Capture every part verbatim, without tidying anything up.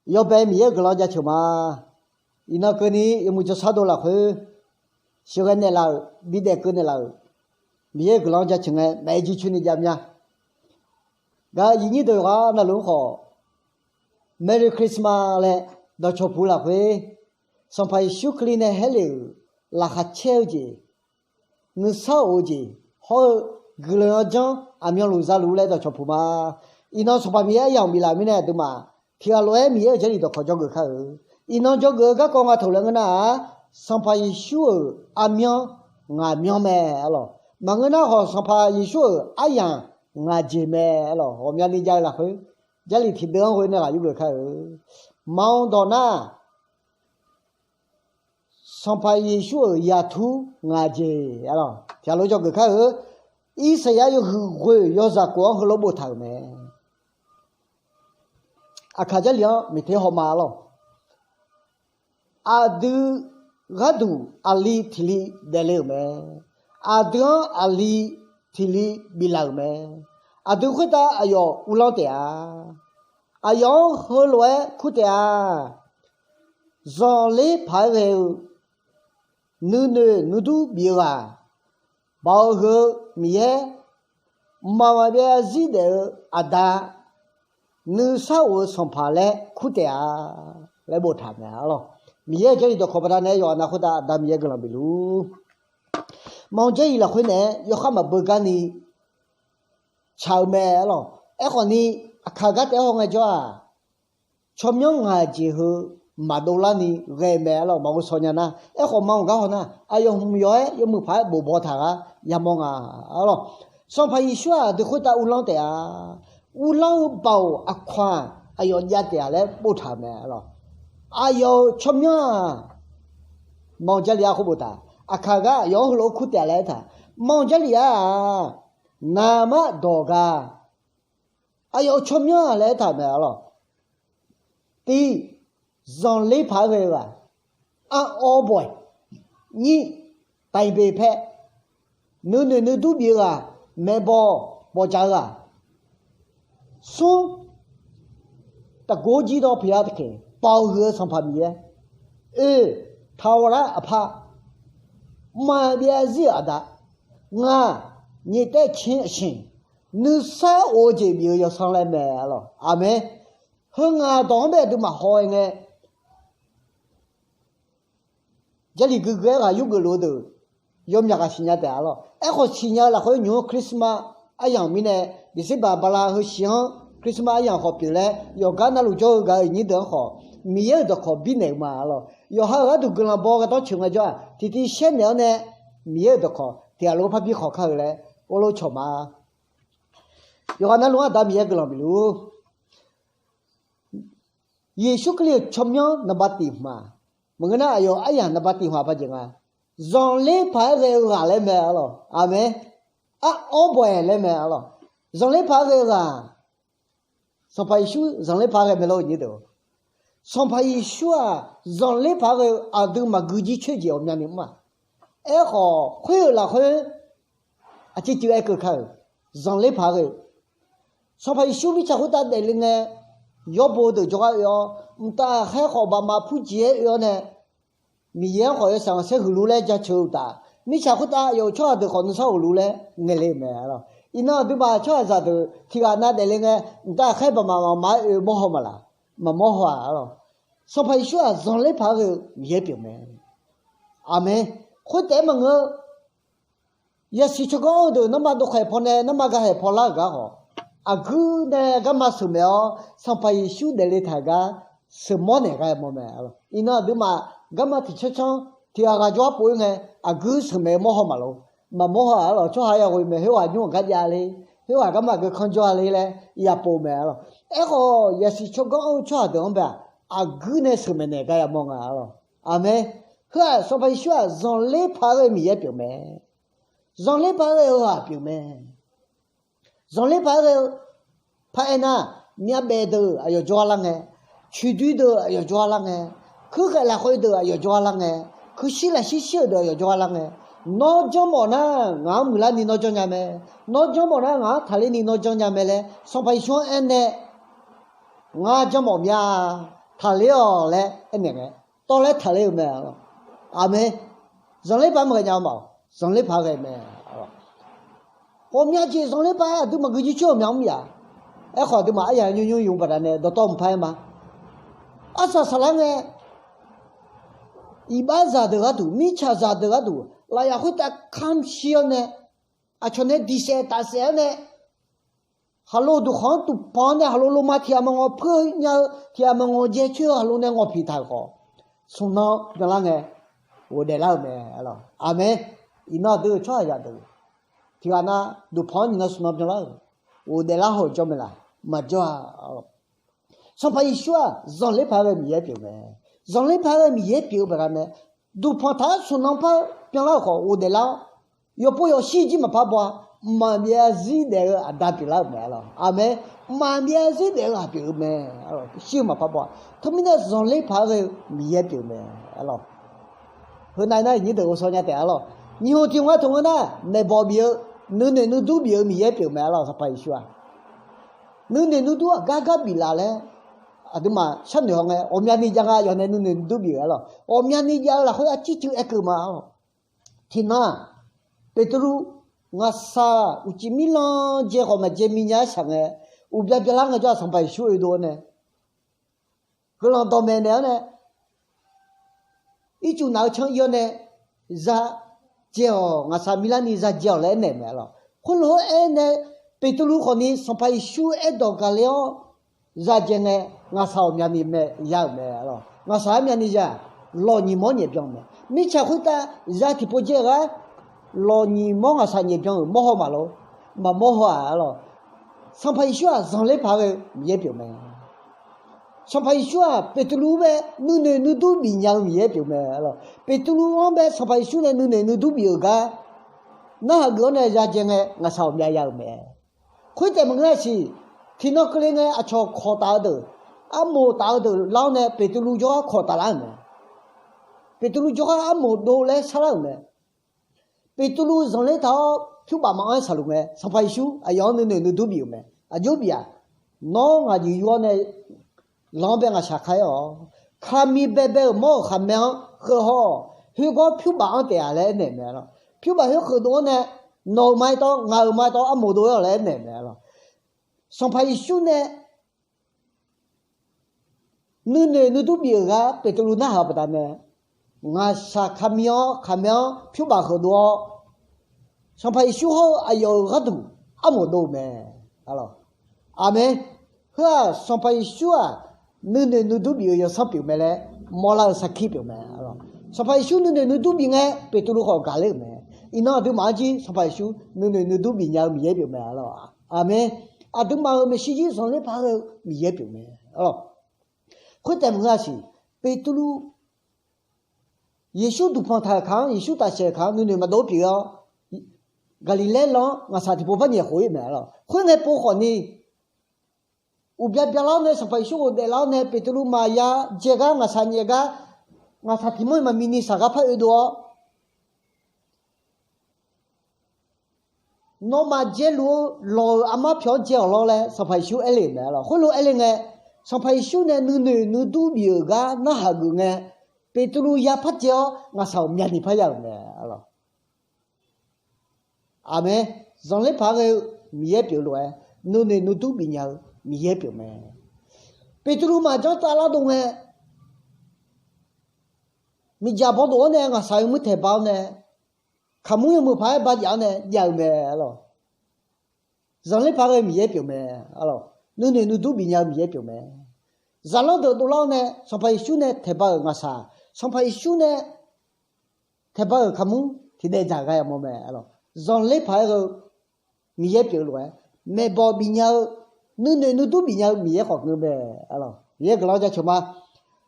yawbae Miqyaer-euq guiqlanq jaceuq ma. Iqnan keuvni yawmuiq jawrshar dov lafkhoer sheuqghae naeqlaf-euq, bidaef keuv naeqlaf-euq, Miqyaer-euq guiqlanq jaceuq ngae, maef-aer jircoer ni jav mya. Gaq-eu aqyuif nyir deuq yawqghaq navluf-anr khawf, Merry Christmas laer dawqcawq puq lafkhoer, Sanqpaq Yeqsur Kali nae haerlef-euq laqkhaq caer-eu jeq, nuisar of-eu jeq hawr-eu guiqlanq-anr janr aqmyanluf zaluf laer dawqcawq puq ma. Iqnan Sanqpaq Miqyaer aryamq biflaf mirnae aqduimaf tiqghaq lof-aer Miqyaer-euq Jarlif dawqkawq dzawgeuf kar-eu. Iqnan dzawgeuf-eu garkawv nga taq laer ngeur nar-aq, Sanqpaq Yeqsur-euq aqmyan ngaq myan mae arlawq. Maqngeur nar khawf Sanqpaq Yeqsur-euq aryamq ngaq jeq mae arlawq. Ghawqmyani jav-eu lafkhoer, Jarlif tiqdeuv-anr ghoe nae ghaq yurgeuf kar-eu. Maqanr dawq nar, Sanqpaq Yeqsur-euq yaqtur ngaq jeq arlawq. Tiqghaq lof dzawgeuf kar-eu. Irsaqyar yawhuiq ghoeq yawzaq khof-anr heulof boftaq-euq mae. Aqkaq Jarlif-anr miqter hawma arlawq. Aqdui gharduq aqli tiq li daefle-euq mae. Aqdui-anr aqli tiq li biflaf-euq mae. Aqdui khoertav aqyawf uvlanr taef-a. Aqyawf-anr heulof-aer kur taef-a. Zanqler paq-aer ghae-eu nuinoeq nuidur bif-eu ghaq, Baoq heu Miqyaer, mqmaq maqbyav zarzir daef-eu Aqda, nuisar of-eu Sanqpaq laer kur taef-a laer boftaq mae arlawq. Miqyaer-euq Jarlif dawqkawq baqdanae yawqghaq nav khoertav Aqda Miqyaer guiqlanq bif luf-ur. Maqanr Jarlif lafkhoer naeq-aer yawkhav maqbeu garni tsaq-eu mae arlawq. Aerkhawf ni, aqkaq gar taef-aer haw ngaejawr-aq, tsawrmyanr ngaq jeq heu maqdov larni ghae mae arlawq. Maqghov shaw nya nar, aerkhawf maqanr gar haw nar, aqyawf hmq yawq-aer yawmuiq paq-aer bofbaw taq gar yamawr nga arlawq. Sanqpaq Yeqsur-aq aqdui khoertav uvlanr taef-a. Uvlanr-eu Baoq aqkawq-aq aqyawf jav taef-a laer boftaq-euq mae arlawq. Aqyawf-euq tsawrmyanr-aq, maqanr Jarlif-a khoer boftaq. Aqkaq gar aqyawf-anr heulof-aer kur taef-a laer aertaq. Maqanr Jarlif-aq, naqmar dawq gar aqyawf-euq tsawrmyanr-aq laer aertaq mae arlawq. Tiq, zanqler paq-aer ghae-eu ghaq, ar'awr bawq-aer. Nyir, taqi beq paer, nuinoeq nuidur bif-eu ghaq, maeqbawq bawqjaq-eu ghaq. Smr, taqgov jir dawr peuq-a taqkaq, Baoq huiq-eu Sanqpaq Miqyaer. Oe, taqghawq lar aqpar, maqbyav zarzir-euq Aqda. Ngaq, nyiq taer cir aqsiq, nuisar of-eu jeq bif-eu yawsanr laer mae arlawq. Aqmeq. Heu ngaq dawq-anr bae aqduimaf haw-aer ngae, Jarlif guiqguiq-aer ghaq yurgeuf luf-eu deuq, yawmyaq ghaq siqnya taef-a lawr. Aerkhawf siqnya-eu lafkhoer nymq-mr Christmas aryamq mirnae, December bala heu shiq-anr Christmas aryamq khawf pyeuf laer yawqgar navluf jawr-eu gaq-euq nyir deuq-anr khawf, Miqyaer-euq dawqkawq birnaeq-eu ma lawr. Yawqha-euq gharduq guiqlanq baw-eu gardanr tsoeq ngaejawr-aq, tiqtiv shaer naeq-awr nae Miqyaer-euq dawqkawq tiq ghaq lof-aer parbi khawq kar-eu laer ghovlor cawq ma. Yawqghaq navluf-anr Aqda Miqyaer guiqlanq bif luf-ur. Yeqsur Kali-euq tsawrmyanr naqba tiq hmq-aq, maqngeur nar aqyawf aryamq naqba tiq hmq-aq paq jeq nga. Zanqler paq-aer ghae-eu ghaq laer mae arlawq. Aqmeq. Ar'awr bawq-aer laer mae arlawq. Zanqler paq-aer ghae-eu ghaq, Sanqpaq Yeqsur zanqler paq-aer ghae mae lawr, nyir deuq. Sanqpaq Yeqsur-aq, zanqler paq-aer ghae-eu aqdui maqgui jir coer jeq ghawqmyani mr-aq. Aerkhawf khoer-euq lafkhoer aqciv cuiv aer keuv kar-euq, zanqler paq-aer ghae-eu. Sanqpaq Yeqsur mirtsaq khoertav daefle ngae, yawrbo deuq jawrgar oe-awr, mqtav ghaqkhaer khawf baqmaf purjeq-aer oe-awr nae, Miqyaer-anr khawf yawshaef khanqsaer huiqluf laer jaceuq-eu uqtaf, mirtsaq khoertav yawf-euq tsawrhaq deuq khawf nuisar ghofluf laer ngaeqle-euq mae arlawq. Iqnan aqduimaf tsawrhaqzaq deuq tiq ghaq nav daefle ngae, mqtav ghaqkhaer baqmaf maqmaf-aer oe mawr haw ma laq? Maqmawr haw-aq arlawq. Sanqpaq Yeqsur-aq, zanqler paq-aer ghae-eu Miqyaer pyeuf mae. Aqmeq. Khoertaef-aer maqngeur, yasiq tsawrganr-eu deuq nanrma dovkhaeq paw nae nanrma gaqkhaeq paw lar-euq gar khawf, aqguir nae garma sheuqmaeq-awr Sanqpaq Yeqsur daefle taq-euq gar sheuqmawr naeq gar yamawr mae. Iqnan aqduimaf garma tiq canr canr tiq ghaq ghaq jawrgar pov-ir ngae, aqguir sheuqmaeq-eu mawr haw maqloq? Maqmawr haw-aq arlawq. Tsawrhaq ya ghoe mae, khoerghaq nymr-euq gar jav le, khoerghaq garma geuf kanr jawr-a le laer yapof mae arlawq. Aerkhawf yasiq tsawrganr-eu tsawrhaq deuq-anr bae-aq, aqguir nae sheuqmaeq naeq gar yamawr nga arlawq. Aqmeq. Heu-aq Sanqpaq Yeqsur-aq, zanqler paq-aer ghae-eu Miqyaer pyeuf mae. Zanqler paq-aer ghae-eu ghaq pyeuf mae. Zanqler paq-aer ghae-eu paq-aer nar, myavbaef deuq aqyawf jawrgar lar ngae, coeqdoi deuq aqyawf jawrgar lar ngae, kuirkhaeq lafkhoer deuq aqyawf jawrgar lar ngae, kuirshir lafshir shir-euq deuq aqyawf jawrgar lar ngae, nawr janrmawf nar ngaq-anr muiqlar ni nawr janrnya mae, nawr janrmawf nar ngaq-anr taqler ni nawr janrnya mae laer Sanqpaq Yeqsur-anr aernae, ngar janrmawf mya, taqler-awq laer aernaeq ngae, tawv laer taqler-eu mae. Aqmeq. Zanqler paq-aer maqghae nya-eu ma-awq, zanqler paq-aer ghae mae. Ghawqmya jeq zanqler paq-aer aqduimaf guiqjir coer ghawqmya mr ya. Aerkhawf aqduimaf aryaq nymr nymr yur baqdanae dawqtawv mqpaq-aer ma. Arsaq saqlar ngae, iqbaxzaq deuq gharduq, mirtsaqzaq deuq gharduq lafyaq khoertav kamq shir-awr nae, aqcawq nae diqsaef tafsaef-awr nae, khaqlo duqkhanq-anr tuvpanq-awr nae khaqlo loma tiq ghaq maqngawq puir nya-eu, tiq ghaq maqngawq jae coer-eu khaqlo nae ngawqpiq taq-euq khawf, smq nan byanlar ngae ghofdaef lar-euq mae. Aqmeq. Iqnan aqdui-euq tsawrhaqzaq deuq tiq ghaq nav duqpanq-anr nyiq nan smq nan byanlar-euq ghofdaef lar haw-euq jawr mae laq? Maqjawr-a. Sanqpaq Yeqsur-aq zanqler paq-aer ghae Miqyaer pyeuf mae. Zanqler paq-aer ghae Miqyaer pyeuf-eu baqdanae, duqpanq taq-awr smq nan par byanlar-euq khawf ghofdaef lar-awr, yawqpov yawqshir jir maqpar baw-a. Mqmaq maqbyav zarzir daef-eu aqda pyeuflar-euq mae. Aqmeq. Mqmaq maqbyav zarzir daef-eu ghaq pyeuf-eu mae. Shir-eu maqpar baw-a. Teumirnae zanqler paq-aer ghae-eu Miqyaer pyeuf mae. Heunav nar iqnyir deuq ghovshaw nya taef-a lawq. Nyiq hmq tiq hmq-anr taq ngeur nar, maeqbawq bif-eu, nuinoeq nuidur bif-eu Miqyaer pyeuf mae lawq. Sanqpaq Yeqsur-aq nuinoeq nuidur aqgar gar biflaf laer aqduimaf sharnoeq haw ngae, ghawqmyani jav nga yawf nae nuinoeq nuidur bif-eu-a lawq. Ghawqmyani jav-eu lafkhoer arcir cuiv aerkeuv ma-a lawq. Tiqnan-aq, Beqtuvluv ngaqshaq uqcif mirlanr dzae khawf maqdzae minya-aer shaq ngae, uqbya byalar ngaejawr-aq Sanqpaq Yeqsur oedov-awr nae, guiqlanq dawqmaeq naeq-awr nae, ircuf naf-eu can ir-awr nae, za dzae-awq, ngaqshaq mirlarni za dzae-awq laer aernaeq mae-a lawq. Khoerlof-aer aernae, Beqtuvluv khawfni Sanqpaq Yeqsur aerdawq gaqler-awr za dzae ngae, ngaqshaq ghawqmyani mae ya-euq mae-a lawq. Ngaqshaq-aer myavni ya, lawqnyiq mawr nyaef byan-eu mae. Mirtsaq khoertav za tiqpov dzae-eu gar, lawqnyiq mawr ngaqshaq nyaef byan-euq mawrhaw maqlor, maqmawr haw-aq-a lawq. Sanqpaq Yeqsur-aq zanqler paq-aer ghae-eu Miqyaer pyeuf mae. Sanqpaq Yeqsur-aq Beqtuvluv-anr bae nuinoeq nuidur bif nya-eu Miqyaer pyeuf mae-a lawq. Beqtuvluv-anr bae Sanqpaq Yeqsur nae nuinoeq nuidur bif-euq gar narhaq geuf-awr nae ya dzae ngae, ngaqshaq ghawqmya ya-euq mae. Khoertaef maqngeur-a siq. Tiqnan keuvle ngae aqcawq kawq taf-eu deuq, armoq taf-eu deuq lar-awr nae Beqtuvluv jawrgar kawq taf lar-euq mae. Beqtuvluv jawrgar armoq dov laer sharlar-euq mae. Beqtuvluv zanqler taq-awr pyurbaf maqanr-aer saqluf ngae, Sanqpaq Yeqsur aqyawf-anr nuinoeq nuidur bif-euq mae. Aqjox bif-aq, nawr ngaq jeq yur-awr nae lanq-anr bae ngaqshaq ka-aer-awq. Kamiq baebae-euq mawr-euq khaqmae-anr kheuhaw-awq. Khoergawr pyurbaf anr taef-a laer aernaeq mae-a lawq. Pyurbaf khoer kheufdov-anr nae, nawq-euq ma-aer tawr, ngaq-euq ma-aer tawr, armoq dov-aer-awq laer aernaeq mae-a lawq. Sanqpaq Yeqsur nae nuinoeq nuidur bif-euq gar Beqtuvluv narhaq-eu baqdanae, ngaqshaq kamiq-awr khaqmae-anr pyurbaf kheufdov-awr, Sanqpaq Yeqsur hawr-eu aqyawf-euq gharduq armoq dov-eu mae. Aqmeq. Heu-aq Sanqpaq Yeqsur-aq nuinoeq nuidur bif-eu yawsanr pyeuf mae laer mawrlar-eu sarkir pyeuf mae. Sanqpaq Yeqsur nuinoeq nuidur bif ngae, Beqtuvluv khawf gaqler-euq mae. Iqnan aqduimaf-anr jir Sanqpaq Yeqsur nuinoeq nuidur bif nya-eu Miqyaer pyeuf mae-a lawq. Aqmeq. Aqduimaf-euq maeqshi jir zanqler paq-aer ghae-eu Miqyaer pyeuf mae-a lawq. Khoertaef maqngeur-a siq. Beqtuvluv Yeqsur duqpanq taq-euq kaq-anr, Yeqsur tafsaef-euq kaq-anr nuinoeq maqdov pyeuf-awr, Gaqliqlaer lan-anr ngaqshaq tiqpov par nyaef khof-ir mae-a lawq. Khoerngae pov khawfni, uqbya byalar-awr nae Sanqpaq Yeqsur ghofdaef lar-awr nae Beqtuvluv maqya dzae gar ngaqshaq nyaef gar, ngaqshaq tiq manr-iq maqmiv ni shaq gar par oedov-awr, nawmaf dzaeluf-eu lawq-euq armar pyawq-anr dzae-awq lawr laer Sanqpaq Yeqsur aer le mae-a lawq. Khoerlof aer le ngae, Sanqpaq Yeqsur nae nuinoeq nuidur bif-euq gar narhaq geuf ngae, Beqtuvluv ya par dzae-awr ngaqshaq ghawqmyani par ya-euq mae-a lawq. Aqmeq. Zanqler paq-aer ghae-eu Miqyaer pyeuf lof-aer, nuinoeq nuidur bif nya-eu Miqyaer pyeuf mae. Beqtuvluv maqjanr tavlar dov ngae, miqjaq bawdof-awr nae ngaqshaq yawmuir taeq bar-awr nae, kaqmur yawmuiq paq-aer ba jav-awr nae jav-eu mae-a lawq. Zanqler paq-aer ghae-eu Miqyaer pyeuf mae-a lawq. Nuinoeq nuidur bif nya-eu Miqyaer pyeuf mae. Zaqlanr deuq dovlar-awr nae Sanqpaq Yeqsur nae taeq bar-euq ngaqshaq, Sanqpaq Yeqsur nae taeq bar-euq kaqmur tiqdaev dzaq ghae yamawr mae-a lawq. Zanqler paq-aer ghae-eu Miqyaer pyeuf lof-aer, maeqbawq bif nya-eu, nuinoeq nuidur bif nya-eu Miqyaer khawf ngeur mae-a lawq. Miqyaer guiqlanq jaceuq ma.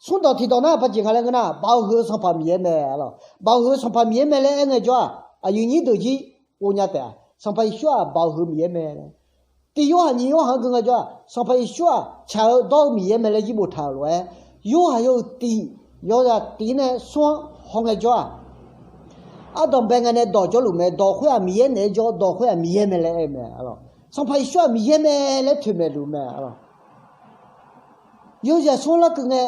Smrdawq tiqdawq nar paqjeq nga laer ngeur nar, Baoq huiq-eu Sanqpaq Miqyaer mae-a lawq. Baoq huiq-eu Sanqpaq Miqyaer mae laer aer ngaejawr-aq, aqyuif nyir deuq jir ghov nya taef-a. Sanqpaq Yeqsur-aq baoq huiq-eu Miqyaer mae laer, tiq Yorhaq nyiq Yorhaq-anr gui ngaejawr-aq, Sanqpaq Yeqsur-aq tsaq-eu dawr-eu Miqyaer mae laer jir boftaq-euq lof-aer, Yorhaq yawhuiq tiq, yawzaq tiq nae smr-anr haw ngaejawr-aq, ardanqbae ngae nae dawq jawrluf mae. Dawq khoer-aq Miqyaer naeq-aer jawr, dawq khoer-aq Miqyaer mae laer aer-eu mae-a lawq. Sanqpaq Yeqsur-aq Miqyaer mae laer toeqmaeq luf mae-a lawq. Yawzaq sanr larkeuv ngae,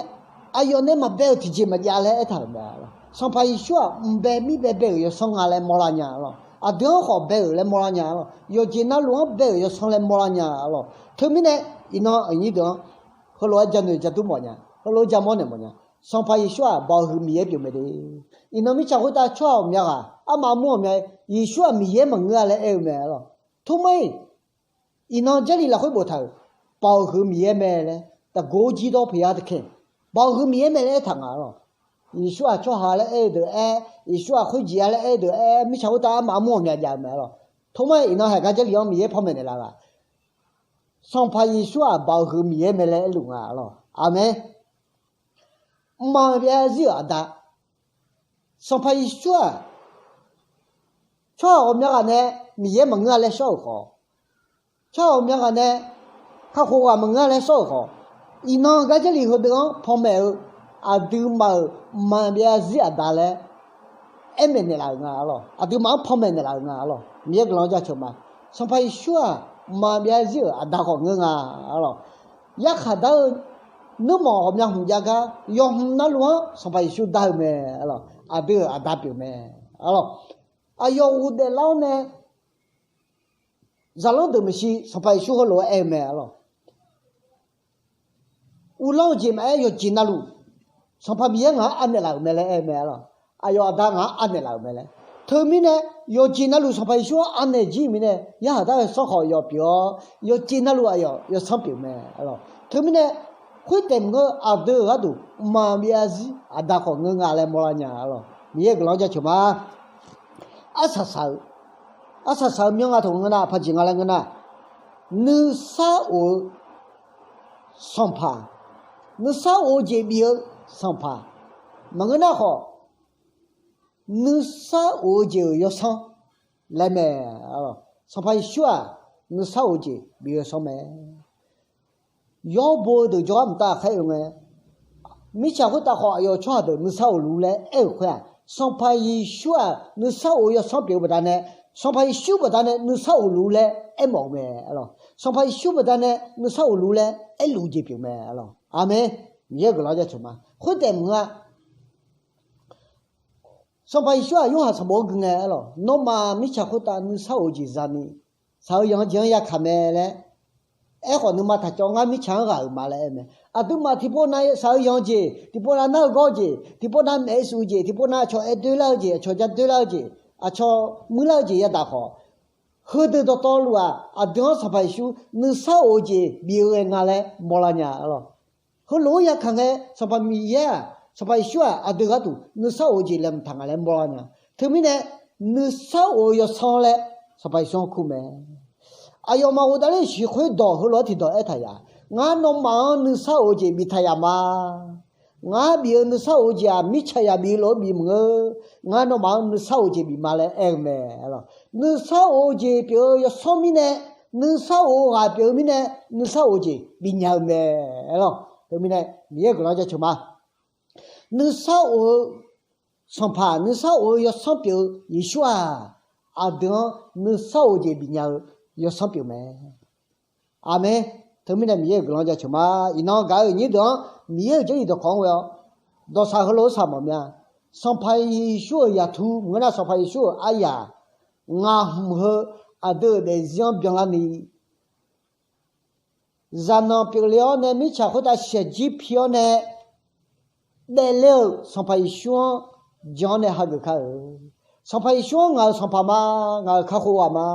aqyawf nae maqbae-euq tiqjeq maqjav laer aertaq-euq mae lawq. Sanqpaq Yeqsur-aq, mqbae mirbae bae-euq yawsanr nga laer mawrlar nya lawq. Aqdui-anr khawf bae-euq laer mawrlar nya lawq. Yawqjeq navluf-anr bae-euq yawsanr laer mawrlar nya lawq. Teumirnae, iqnan aqnyir deuq-anr heulof-aer janoeq jadur mawf nya, heulof-aer jamawr naeq mawf nya. Sanqpaq Yeqsur-aq, baoq huiq Miqyaer pyeuf mae de. Iqnan mirtsaq khoertav tsawrhaq ghawqmya ghaq armaf armur ghawqmya, Yeqsur-aq Miqyaer maqngeur-a laer aer-eu mae lawq. Tormar-iq, iqnan Jarlif lafkhoer boftaq-euq, baoq huiq Miqyaer mae laer taqgov jir dawr peuq-a taqkae, baoq huiq Miqyaer mae laer aertaq nga lawq. Yeqsur-aq tsawrhaq laer aer-eu deuq aer, Yeqsur-aq khoerjeq-a laer aer-eu deuq aer, mirtsaq khoertav armaf armur ghawqmya jav-eu mae lawq. Tormar-iq, iqnan haiq gar Jarlif-anr Miqyaer panmaeq naeqlaf-eu-aq, Sanqpaq Yeqsur-aq baoq huiq Miqyaer mae laer aerluf nga lawq. Aqmeq. Mqmaq maqbyav zir-euq aqda, Sanqpaq Yeqsur-aq, tsawrhaq ghawqmya ghaq nae Miqyaer maqngeur-a laer shawr-euq khawf, tsawrhaq ghawqmya ghaq nae kakhof ghaq maqngeur-a laer shawr-euq khawf, iqnan gar Jarlif heudeuq-anr panmaeq-eu aqduimaf-euq mqmaq maqbyav zir aqda laer aermaeq naeqlaf-euq nga lawq. Aqduimaf-anr panmaeq naeqlaf-euq nga lawq. Miqyaer guiqlanq-anr jaceuq ma. Sanqpaq Yeqsur-aq, mqmaq maqbyav zir-euq aqda khawf ngeur nga lawq. Yarkhaq dar-eu nuirmanq ghawqmya hmq jav gar yawhmq navluf-anr Sanqpaq Yeqsur dar-eu mae lawq. Aqdui-euq aqda pyeuf mae lawq. Aqyawf ghofdaef lar-awr nae zaqlanr deuq maeqshi Sanqpaq Yeqsur heulof-aer aer-eu mae lawq. Uvlanr-eu jeq maqaer, yawqjeq navluf Sanqpaq Miqyaer ngaq-anr anaeq laf-euq mae laer aer-eu mae lawq. Aqyawf aqda ngaq-anr anaeq laf-euq mae laer. Teumirnae, yawqjeq navluf Sanqpaq Yeqsur-anr anaeq jir-euq mirnae, yarkhaq dar-eu sanr khawf yawf pyeuf-awr, yawqjeq navluf aqyawf yawsanr pyeuf mae lawq. Teumirnae, khoertaef maqngeur, aqdui-euq gharduq mqmaq maqbyav zir aqda khawf ngeur nga laer mawrlar nya lawq. Miqyaer guiqlanq-anr jaceuq ma. Arsaq saq-eu, arsaq saq-eu myanr nga taq ngeur nar, paqjeq nga laer ngeur nar, nuisar of-eu sanqpaq, nuisar of-eu jeq bif-eu sanqpaq, maqngeur nar khawf, nuisar of-eu jeq-euq yawsanr laer mae. Sanqpaq Yeqsur-aq, nuisar of-eu jeq bif-eu yawsanr mae. Yawr bo-eu deuq jawrgar mqtav aqkhaer oe ngae, mirtsaq khoertav khawf aqyawf tsawrhaq deuq nuisar of luf-ur laer aer-euq khoer-aq, Sanqpaq Yeqsur-aq nuisar of-eu yawsanr pyeuf-eu baqdanae, Sanqpaq Yeqsur baqdanae nuisar of luf-ur laer aermawf-eu mae lawq. Sanqpaq Yeqsur baqdanae nuisar of luf-ur laer aerluf-eu jeq pyeuf mae lawq. Aqmeq. Miqyaer guiqlanq-anr jaceuq ma. Khoertaef maqngeur-a, Sanqpaq Yeqsur-aq Yorhaq sanqbof-anr gui ngae aer lawq, nawmaf mirtsaq khoertav nuisar of-eu jeq zani, shaq-eu yanq-eu jeq-anr yakaq mae laer aerkhawf, nuima taqcawv ngar mirtsaq-anr ghaq-euq ma laer aer mae. Aqduimaf tiqpov nav shaq-eu yanq-eu jeq, tiqpov nav nar-eu gawr-eu jeq, tiqpov nav maef-eu shuf-eu jeq, tiqpov nav aqcawq aer doerlar-eu jeq, aqcawq ja doerlar-eu jeq, aqcawq muirlar-eu jeq yadaq khawf, heudeuq dawqtawvluf-aq, aqdui-anr Sanqpaq Yeqsur nuisar of-eu jeq bif-eu ghae nga laer mawrlar nya lawq. Heulof-aer yakaq ngae, Sanqpaq Miqyaer-aq, Sanqpaq Yeqsur-aq, aqdui gharduq nuisar of-eu jeq laeqhmq taq nga laer mawrlar nya. Teumirnae, nuisar of-eu yawsanr laer Sanqpaq Yeqsur-anr kur mae. Aqyawfmaf ghofdaef ler-eu shiq khoerdawq heulof-aer tiqdawq aertaq yaf. Ngar nawmaf-anr nuisar of-eu jeq biftaq yaf ma. Ngar bif-eu nuisar of-eu jeq-aq, mirtsaq yaq bif-eu lof-aer bif maqngeur. Ngar nawmaf-anr nuisar of-eu jeq bif ma laer aer-eu mae lawq. Nuisar of-eu jeq pyeuf-eu yawsanr mirnae, nuisar of-eu ghaq pyeuf-eu mirnae, nuisar of-eu jeq bifnya-eu mae lawq. Teumirnae, Miqyaer guiqlanq-anr jaceuq ma. Nuisar of-eu sanqpaq, nuisar of-eu yawsanr pyeuf-eu Yeqsur-aq, aqdui-anr nuisar of-eu jeq bifnya-eu yawsanr pyeuf mae. Aqmeq. Teumirnae Miqyaer-euq guiqlanq jaceuq ma. Iqnan gaq-eu nyir deuq-anr Miqyaer-euq Jarlif dawqkawq-anr ghae-awr, dawqsaq heulof-aer saq mawf mya. Sanqpaq Yeqsur-euq yaqtur maqngeur nar, Sanqpaq Yeqsur-euq aryaq ngaq hmq heu aqdui-euq daefzir-anr byanlarni, zaqnanq pyeufle-awr nae mirtsaq khoertav shaefjir pi-awr nae daefle-euq Sanqpaq Yeqsur-anr jan-awr nae hageuf kar-euq. Sanqpaq Yeqsur-anr ngaq-euq sanqpaq ma, ngaq-euq kakhof ghaq ma,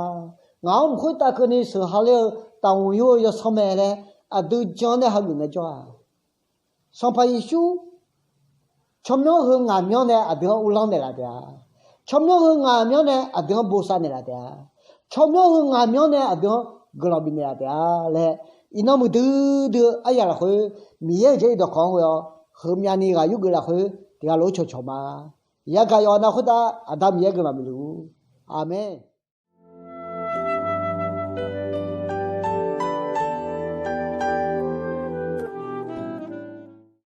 ngaq-anr mq khoertav keuvni sheuq ha ler-eu taqhmq yur-eu yawsanr mae laer aqdui jan-awr nae hageuf ngaejawr-aq, Sanqpaq Yeqsur tsawrmyanr heu ngaq myanr nae aqdui-anr uvlanr naeqlaf taef-a. Tsawrmyanr heu ngaq myanr nae aqdui-anr bosav naeqlaf taef-a. Tsawrmyanr heu ngaq myanr nae aqdui-anr guiqlanq bifnaeq laf taef-a laer, iqnan muiqdui dui-eu aryaq lafkhoer Miqyaer-euq Jarlif dawqkawq-anr ghae-awr, heumyavni ghaq yurgeuf lafkhoer tiq ghaq lof-aer cawqcawq ma. Yagaq yawqha nav khoertav Aqda Miqyaer guiqlanq bifluf-ur. Aqmeq.